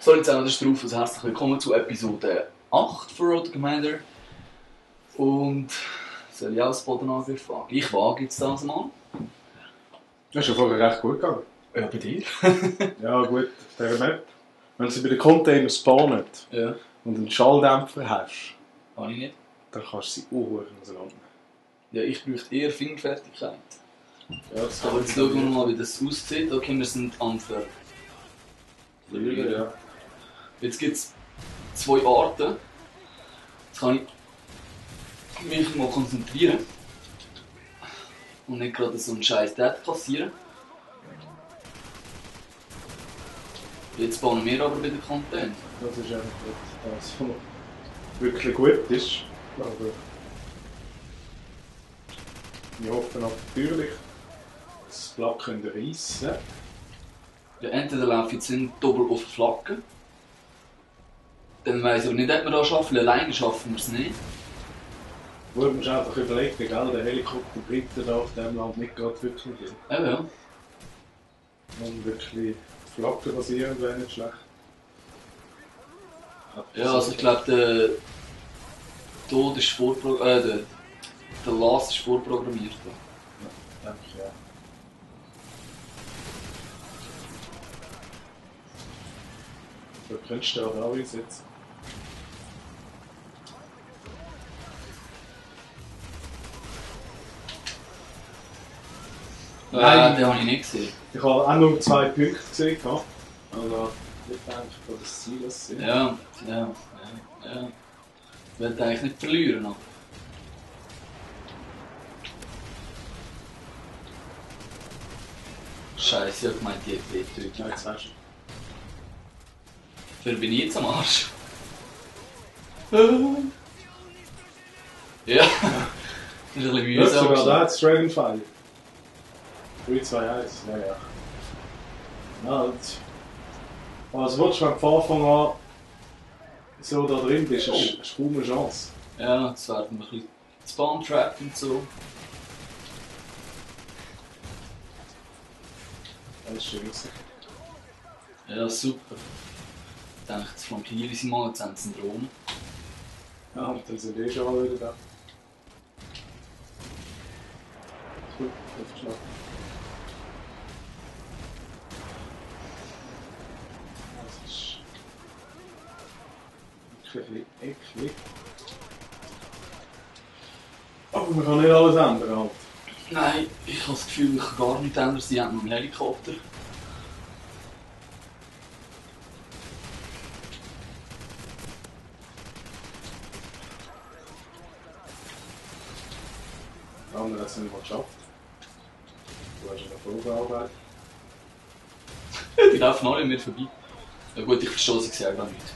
Sorry zusammen, das ist drauf. Also herzlich willkommen zu Episode 8 von Road to Commander. Und soll ich auch das Bodenangriff wagen? Ich wage jetzt das mal. Das ist ja vorher recht gut gegangen. Ja, bei dir? Ja gut, auf dieser Map. Wenn sie bei den Containern spawnen Ja. und einen Schalldämpfer hast, Habe ich nicht. dann kannst du sie auch auseinander. Ja, ich bräuchte eher Fingerfertigkeit. Ja, das Aber jetzt schauen wir mal, wie das aussieht. Okay, wir sind am Verlieren, ja. Jetzt gibt es zwei Arten. Jetzt kann ich mich mal konzentrieren. Und nicht gerade so einen scheiß Death kassieren. Jetzt bauen wir aber wieder Content. Das ist einfach das, was wirklich gut ist. Aber wir hoffen natürlich, dass das Blatt reissen können. Ja, entweder laufe ich jetzt in doppelt auf Flagge. Dann weiss ich aber nicht, ob wir das schaffen. Alleine schaffen wir es nicht. Wo man sich einfach überlegt, gell, der Helikopter bringt da auf diesem Land nicht gerade wirklich viel. Ja. Und wirklich Flaggen basierend wäre nicht schlecht. Ja, also ich glaube, der Tod ist vorprogrammiert. Der Last ist vorprogrammiert. Ja, denke ich, ja. So könntest du da auch einsetzen. Nein, den habe ich nicht gesehen. Ich habe auch nur 2 Punkte gesehen. Also, ich denke, das Ziel ist. Ja. Ich will eigentlich nicht verlieren. Aber. Scheiße, ich gemeint, die hat weh. Ja, jetzt weißt du. Wer bin ich jetzt am Arsch? Ja, das ist ein bisschen Ja, mühsam. sogar da hat es Dragonfire. 3, 2, 1. Ja. Ja, was willst du, wenn du von Anfang an so da drin bist? Hast du kaum eine Chance. Ja, jetzt werden wir ein bisschen Spawn-Trap und so. Das ist schön. Ja, super. Ich denke, jetzt flankieren sie mal, jetzt haben sie einen Drohnen. Ja, und dann sind schon alle wieder da. Gut, aufgeschlagen. Das ist wirklich ein bisschen eklig. Aber man kann nicht alles ändern halt. Nein, ich habe das Gefühl, ich kann gar nicht ändern, sie haben noch einen Helikopter. Der andere hat es nicht mal geschafft. Du hast ja noch Vorarbeit. Die laufen alle an mir vorbei. Ja gut, ich verstehe sie selber nicht.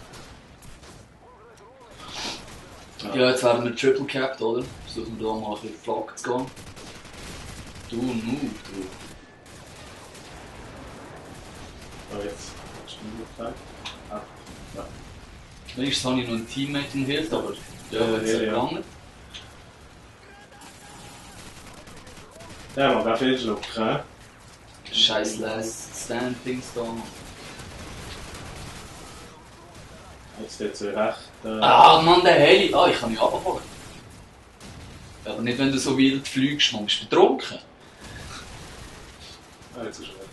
Ja, jetzt werden wir triple capped, oder? Versuchen wir da mal ein bisschen Flagge zu gehen. Du Noob, du. Aber jetzt hast du mir gezeigt. Ja. Wenigstens habe ich noch einen Teammate im Hilt, aber ja, jetzt ist er gegangen. Ja, man darf viel schlucken, hä? Scheiß Last Stand Dings da. Jetzt wird es ja recht. Ah Mann, der Heli! Ah, ich kann nicht runterfahren. Ja, aber nicht wenn du so wild fliegst, man bist betrunken. Jetzt ist er weg.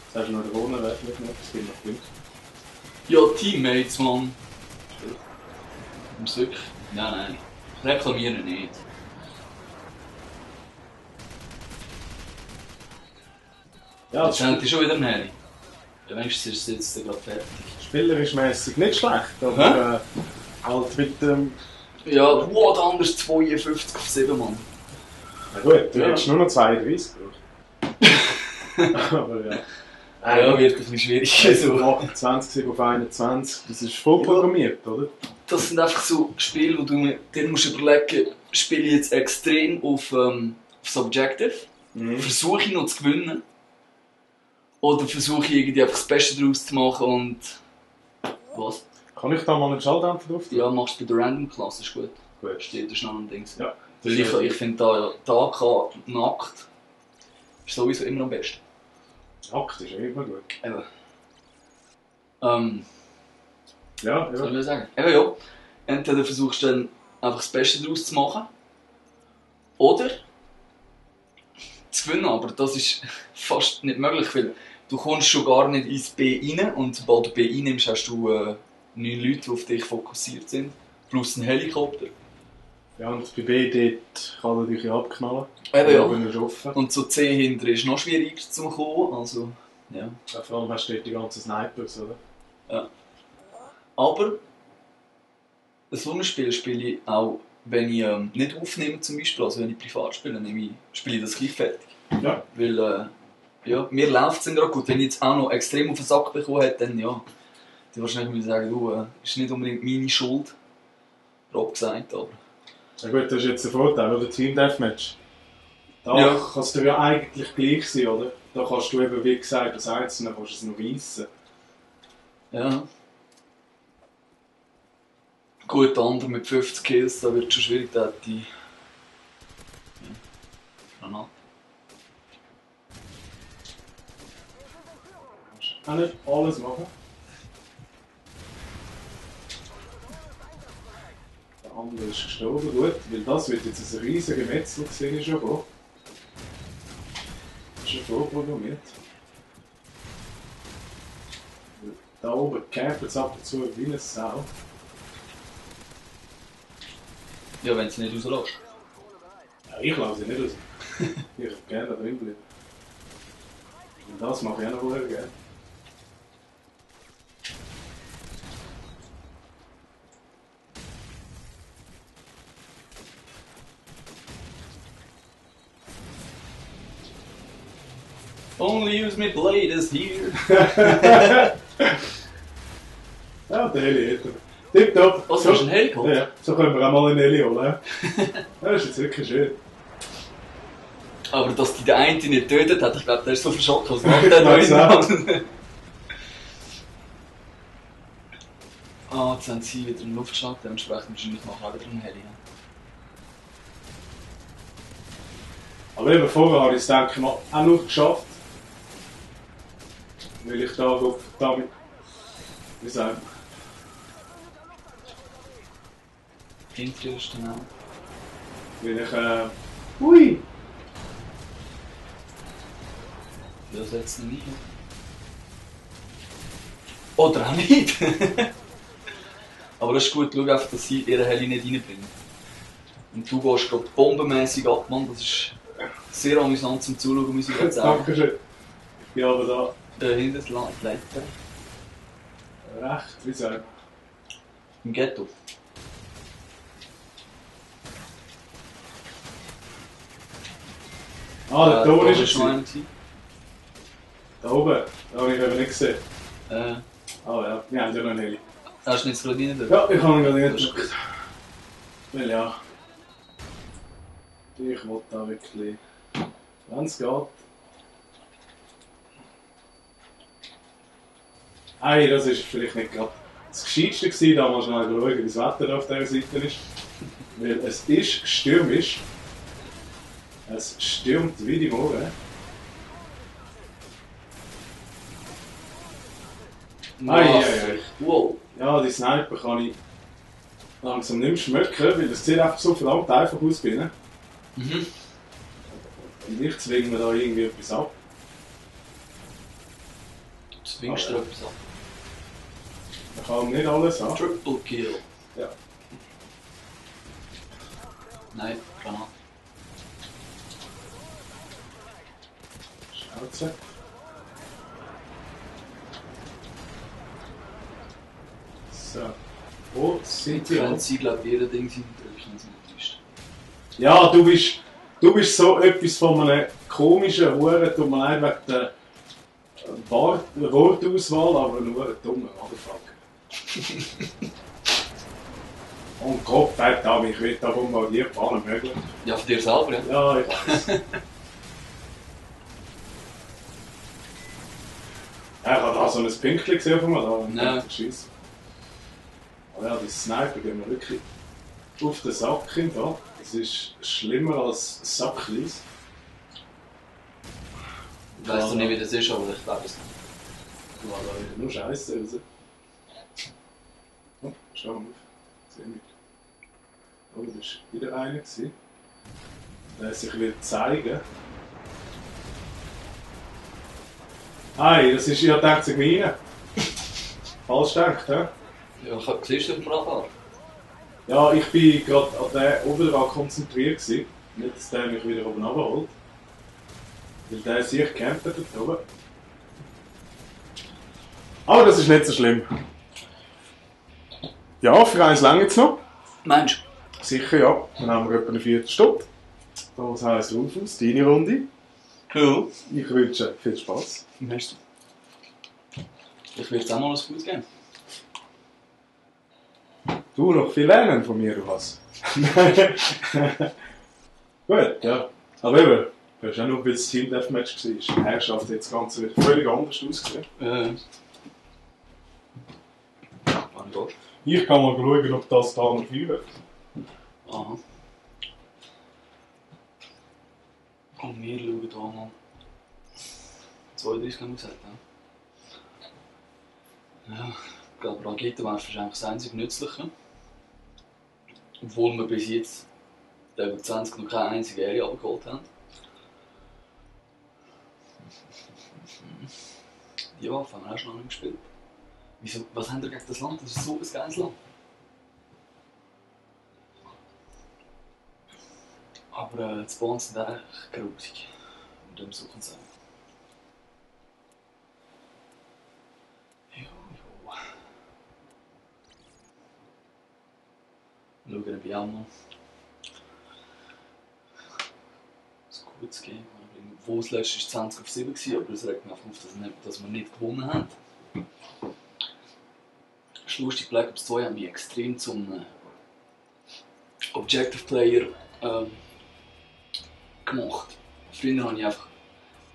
Jetzt hast du noch den Wohnen, weißt du nicht, es gibt noch Punkte. Ja, Teammates, Mann. Ums wirklich? Nein. Reklamieren nicht. Ja, Jetzt haben die schon wieder einen Heli. Ja, wenigstens ist es jetzt gerade fertig. spielerisch mässig nicht schlecht, aber halt mit dem. Ja, wow, der andere ist 52 auf 7, Mann. Na gut, du Ja. hättest nur noch 32. Aber ja. Ja, wird ein bisschen schwierig. Also 28 auf 21, das ist voll programmiert, oder? Das sind einfach so Spiele, wo du dir musst überlegen, spiele ich jetzt extrem auf das Objective, versuche ich noch zu gewinnen, oder versuche ich irgendwie einfach das Beste daraus zu machen und... Was? Kann ich da mal einen Schalldämpfer drauf tun? Ja, machst du bei der Random-Klasse, ist gut. Gut. Steht da schnell am Dings. Ja. Weil ich finde da AK nackt ist sowieso immer am besten. Akt ist immer gut. Eben. Ja, Was soll ja. ich sagen? Eben ja. Entweder versuchst du dann einfach das Beste daraus zu machen. Oder zu gewinnen, aber das ist fast nicht möglich, weil du kommst schon gar nicht ins B rein und sobald du B reinnimmst, hast du 9 Leute, die auf dich fokussiert sind, plus ein Helikopter. Ja, und bei B dort kann er dich ja abknallen. Eben ja. Wenn er ist offen. Und so C hinter ist noch schwieriger zu kommen, also ja. Ja, vor allem hast du dort die ganzen Snipers, oder? Ja. Aber so ein Spiel spiele ich auch, wenn ich nicht aufnehme zum Beispiel, also wenn ich privat spiele, spiele ich das gleich fertig. Ja. Weil ja, mir läuft es gerade gut. Wenn ich jetzt auch noch extrem auf den Sack bekommen hätte, dann ja. Dann wahrscheinlich würde ich sagen, du, ist nicht unbedingt meine Schuld. Grob gesagt, aber... Ja gut, das ist jetzt der Vorteil, oder? Team Deathmatch. Da Ja. kann es dir ja eigentlich gleich sein, oder? Da kannst du eben, wie gesagt, das Einzelne kannst du es noch reissen. Ja. Gut, der andere mit 50 Kills, da wird es schon schwierig, da hätte ich... Ja. Granate. Du kannst auch nicht alles machen. Der andere ist gestorben, gut, weil das wird jetzt ein riesiger Metzel, sehe ich schon. Das ist schon vorprogrammiert. Da oben campt es ab und zu wie eine Sau. Ja, wenn du es nicht rauslässt. Ja, ich lasse sie nicht raus. Ich würde gerne da drin bleiben. Und das mache ich auch noch vorher gerne. Only use my blade is here. Ja, der Heli hat er. Tipptopp. Was, hast du einen Heli geholt? Ja, so können wir auch mal einen Heli holen. Ja, das ist jetzt wirklich schön. Aber dass die den einen nicht tötet hat, ich glaube, der ist so verschockt, was macht der da Mag's drin? Ah, jetzt haben sie wieder einen Luftschlag, dementsprechend wahrscheinlich machen auch wieder einen Heli. Aber eben vorher habe ich es, denke ich mal, auch noch geschafft. Weil ich da damit, wie sagen Hinter ist dann auch. weil ich, ui! Ja, setzt ihn nicht. Oder auch nicht. Aber das ist gut, schau einfach, dass sie ihre Heli nicht reinbringen. Und du gehst gerade bombenmäßig ab, Mann. Das ist sehr amüsant zum Zuschauen, muss ich gerade sagen. Dankeschön. Ich bin aber Hinter das Leiter. da recht, wie sagen Im Ghetto. Ah, der Ton ist da es. schon einer gewesen. Da oben, da habe ich eben nicht gesehen. Äh, Ah ja, wir haben ja noch einen Heli. hast du nicht gerade rein dürfen? Ja, ich habe ihn gerade Das nicht ist gut. Weil ja, ich will da wirklich, wenn es geht. Hey, das ist vielleicht nicht gerade das Gescheiteste gewesen, da mal schnell schauen, wie das Wetter auf dieser Seite ist. Weil es ist stürmisch. Es stürmt wie die Morgen. Ei. Wow. Ja, die Sniper kann ich langsam nicht mehr schmecken, weil es sieht einfach so verdammt einfach aus bei ihnen. Mhm. Und ich zwinge mir da irgendwie etwas ab. Du zwingst dir etwas ab. Man kann nicht alles an. Triple Kill. Ja. Nein, Granate. Schnauze. So. Wo sind Die die? können sie, glaube ich, ihre Dinge sind drücken, wenn sie nicht ist. Ja, du bist so etwas von einem komischen Huren, tut mir leid wegen der Wortauswahl, aber nur ein dummer Motherfucker. Und Gott, verdammt, ich will da bombardiert, vor allem möglich. Ja, von dir selber, ja. Ja, ich weiß. Ja, ich habe da so ein Pünktchen gesehen von mir, da und Ja. ich schieße. Aber ja, die Sniper gehen mir wirklich auf den Sack hin da. Das ist schlimmer als Sacklis. Ich weiss doch nicht, wie das ist, aber ich glaube es nicht. Du hast da wieder nur Scheiße raus. Oh, steh mal auf. Seh nicht. Oh, das war wieder einer. Der sich will zeigen. Hi, das ist ja gedacht, meine. Falsch gedacht, hä? Ja, siehst du den Radar? Ja, ich bin gerade an den Oberrad konzentriert gewesen. Nicht, dass der mich wieder oben runterholt. Weil der sich campt dort oben. Aber das ist nicht so schlimm. Ja, für eins lang jetzt noch. Meinst du? Sicher, ja. Dann haben wir etwa eine Viertelstunde. Das heisst Rufus, deine Runde. Ja. Ich wünsche viel Spass. Merci. Ich will jetzt auch mal was Gutes geben. Du noch viel lernen von mir, du hast. Gut, ja. Aber eben, du hast auch noch, weil das Team Deathmatch war. Die Herrschaft hat das Ganze wieder völlig anders ausgesehen. Wann gehst Ich kann mal schauen, ob das da noch führt. du? Aha. Und wir schauen hier mal. 32 haben wir gesagt, ja. Ja, ich glaube, Raketen wäre wahrscheinlich das einzige Nützliche. Obwohl wir bis jetzt Level 20 noch keine einzige Area abgeholt haben. Die Waffe haben wir auch schon lange gespielt. Wieso, was haben wir gegen das Land? Das ist so ein geiles Land. Aber die Spawns sind echt grusig. Und dem suchen sie auch. Schauen, ob ich auch mal das Gutes geben. Wo das letzte war 20 auf 7, aber es regt mich einfach auf, dass wir nicht gewonnen haben. Das ist lustig, Black Ops 2 haben mich extrem zum Objective Player gemacht. Früher habe ich einfach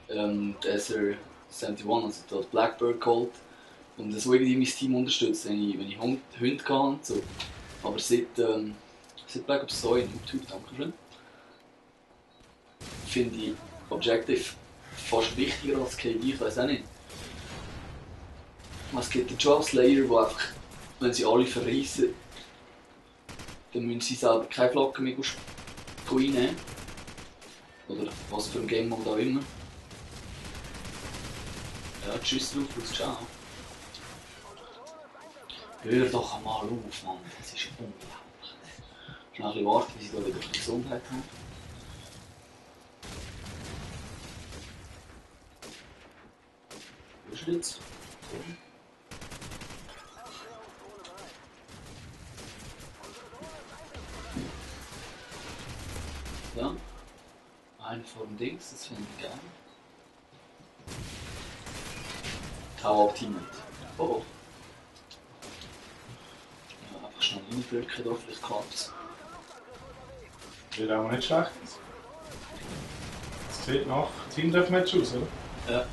den SR-71, also den Blackbird geholt und so irgendwie mein Team unterstützt, wenn ich Hunde hatte und so. Aber seit Black Ops 2 in YouTube, dankeschön, finde ich Objective fast wichtiger als KD, ich weiß auch nicht. Es gibt den Job Slayer, die einfach, wenn sie alle verreissen, dann müssen sie selber keine Flaggen mehr reinnehmen. Oder was für ein Game Mode auch immer. Ja, tschüss drauf, ciao. Hör doch einmal auf, Mann, das ist unglaublich. Schnell ein bisschen warten, bis ich da wieder Gesundheit habe. Wo ist er jetzt? Ja, einer vor dem Dings, das finde ich geil. Teammate. Oh. Ja, einfach schnell reindrücken, da vielleicht klappt es. Wird auch nicht schlecht. Es sieht nach Team Deathmatch aus, oder? Ja.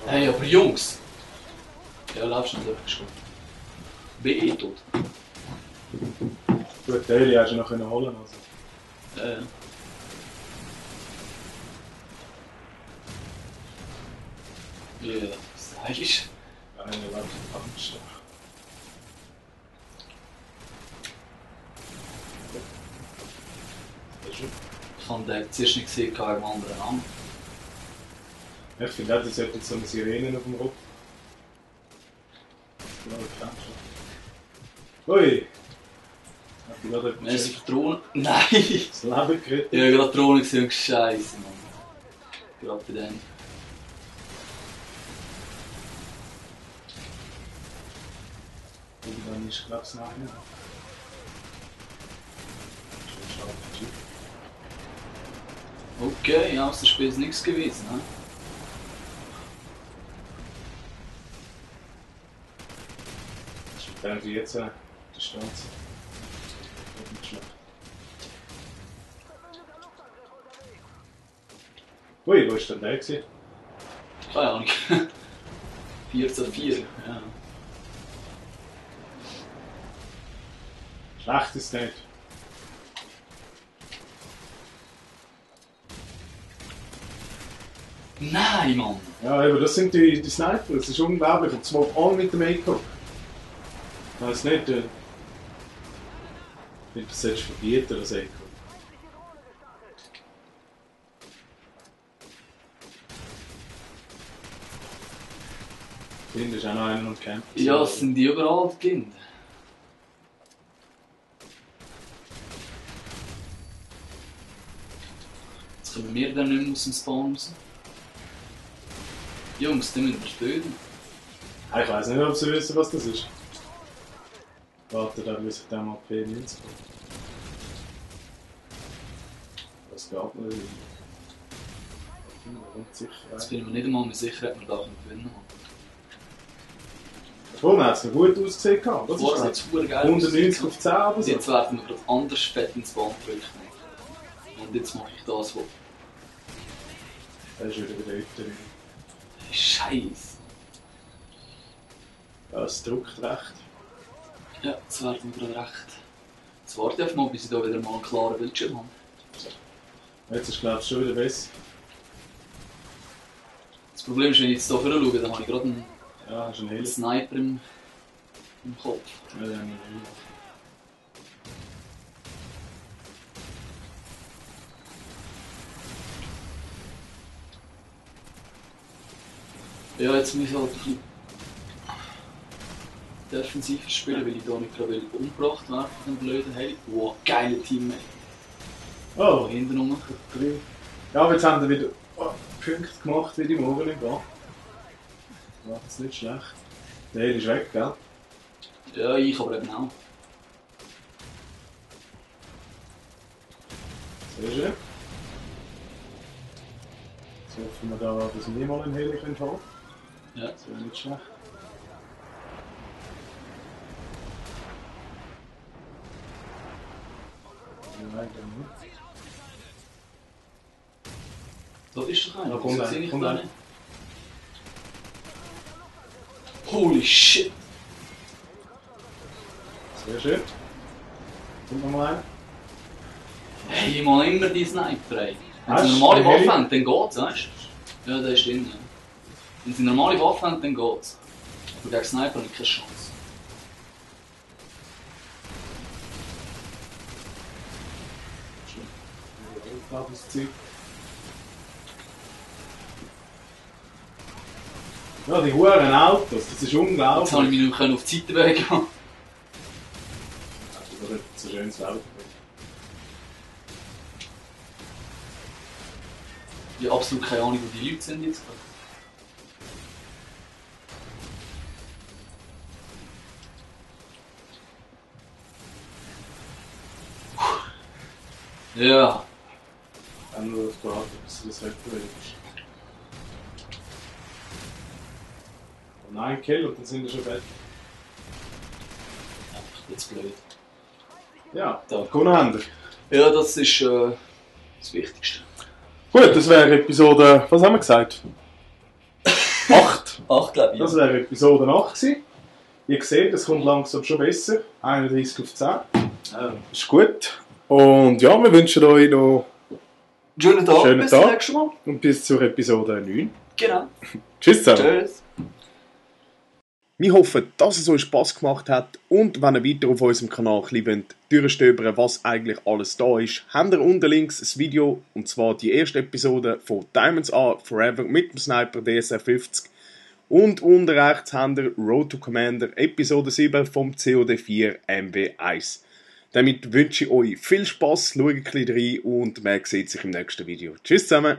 Hey, aber Jungs! Ja, laufst nicht einfach schon. Bin eh tot. Gut, Daily hast du noch holen also. Ja. Ja, stylisch. Einer läuft Angst. Ich habe den zuerst nicht gesehen, im anderen Namen. Ich finde auch, das hat jetzt so eine Sirene auf dem Rücken. Ui! Hab ich gerade Wenn sie vertrauen. Nein! das Leben gerettet. Ich habe gerade Drohnen gesehen und Scheiße, Mann. Gerade bei denen. Und dann ist, glaube ich, nachher. Okay, ja, aus dem Spiel ist nichts gewesen, ne? Das ist dann wie jetzt der Stand. Nicht schlecht. Ui, wo ist denn der gewesen? Keine Ahnung. 4:4, ja. Schlecht ist nicht. Nein, Mann! Ja, aber das sind die Sniper, das ist unglaublich. Und zwar alle mit dem Eco. Ich weiss nicht, wie das solltest du verbieten, das Eco. Kinder ist auch noch einer und campt. Ja, es sind die überall, die Kinder. Jetzt kommen wir dann nicht mehr aus dem Spawn raus. Jungs, die müssen wir töten. Ich weiss nicht, ob sie wissen, was das ist. Warte, da muss ich dann mal P90. Das geht nicht. Jetzt bin ich mir nicht einmal mehr sicher, ob wir da gewinnen können. Vorhin hat es noch gut ausgesehen. Das Vorher hat ist es verdammt geil 190 auf 10 oder Und so. jetzt werden wir gerade anders fett ins Spawn gedrückt. Und jetzt mache ich das, was... Das ist wieder drin. Scheiße. Ja, es drückt recht. Ja, jetzt werden wir gerade recht. Jetzt warte ich einfach mal, bis ich hier wieder mal einen klaren Bildschirm habe. Jetzt ist glaube ich schon wieder besser. Das Problem ist, wenn ich jetzt hier vorne schaue, dann habe ich gerade einen Ja, hast du einen Heli? Sniper im Kopf. Ja, den haben wir einen Ja, jetzt muss ich halt ein bisschen defensiver spielen, weil ich hier nicht gerade umgebracht werde von dem blöden Heli. Wow, geile Teammate. Oh, Hinten rum. ja, aber jetzt haben wir wieder Punkte gemacht wie die Morgen im Bad. Das ist nicht schlecht. Der Heli ist weg, gell? Ja, ich aber eben auch. Sehr schön. Jetzt hoffen wir da, dass wir mal einen Heli haben können. Ja. Das wäre nicht schlecht. Nein, dann nicht. Da ist doch einer. Da kommt Wieso einer, sehe ich kommt da einer. nicht? Holy shit! Sehr schön. Kommt noch mal einer. Hey, ich mache immer die Sniper, ey. Wenn Hast sie du eine normale einen Heli? Waffe haben, dann geht's, weißt du? Ja, der ist drin. Ja. Wenn sie eine normale Waffe haben, dann geht's. Aber gegen Sniper habe ich keine Chance. Ja, die huren Autos, das ist Jetzt habe ich unglaublich. mich nicht auf die Seite bewegen. Das ist ein schönes Auto. Ich habe absolut keine Ahnung, wo die Leute sind jetzt gerade. Ja, Dann nur auf gewartet, bis du das wegbelegst. Und ein Kill und dann sind wir schon weg. einfach jetzt blöd. Ja, Da. gewonnen haben wir. Ja, das ist das Wichtigste. Gut, das wäre Episode, was haben wir gesagt? 8. 8, glaube ich. Das wäre Episode 8 gewesen. Ihr seht, es kommt langsam schon besser. 31 auf 10. Ja. Ist gut. Und ja, wir wünschen euch noch Schönen Tag, Schönen bis Tag. zum nächsten Mal. und bis zur Episode 9. Genau. Tschüss zusammen. Tschüss. Wir hoffen, dass es euch Spass gemacht hat und wenn ihr weiter auf unserem Kanal ein bisschen durchstöbern, was eigentlich alles da ist, habt ihr unten links ein Video, und zwar die erste Episode von Diamonds Are Forever mit dem Sniper DSR 50 und unten rechts habt ihr Road to Commander Episode 7 vom COD 4 MW1. Damit wünsche ich euch viel Spass, schaut ein bisschen rein und man sieht sich im nächsten Video. Tschüss zusammen!